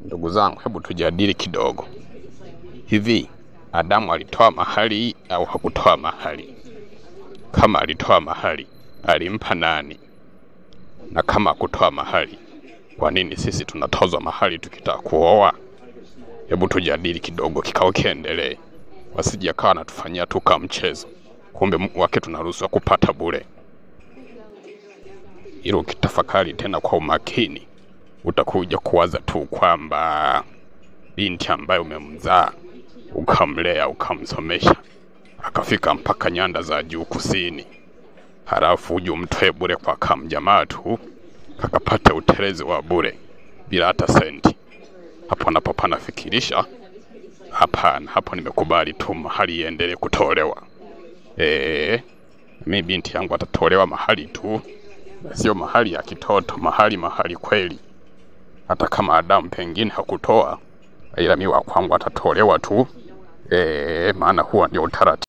Ndugu zangu, hebu tujadili kidogo. Hivi Adamu alitoa mahali au hakutoa mahali? Kama alitoa mahali, alimpa nani? Na kama hakutoa mahali, kwa nini sisi tunatozwa mahali tukitaka kuoa? Hebu tujadili kidogo, kikao kiendelee. Wasije akawa anatufanyia tu kama mchezo, kumbe wake tunaruhusiwa kupata bure. Ila ukitafakari tena kwa umakini, utakuja kuwaza tu kwamba binti ambaye umemzaa ukamlea ukamsomesha akafika mpaka nyanda za juu kusini, halafu uje umtoe bure kwa kamjamaa tu kakapate utelezi wa bure bila hata senti. Hapo napo panafikirisha. Hapana, hapo nimekubali tu mahali iendelee kutolewa. Mi binti yangu atatolewa mahali tu, sio mahali ya kitoto, mahali kweli. Hata kama Adamu pengine hakutoa, ila mi wa kwangu atatolewa tu. Maana huwa ndio utaratibu.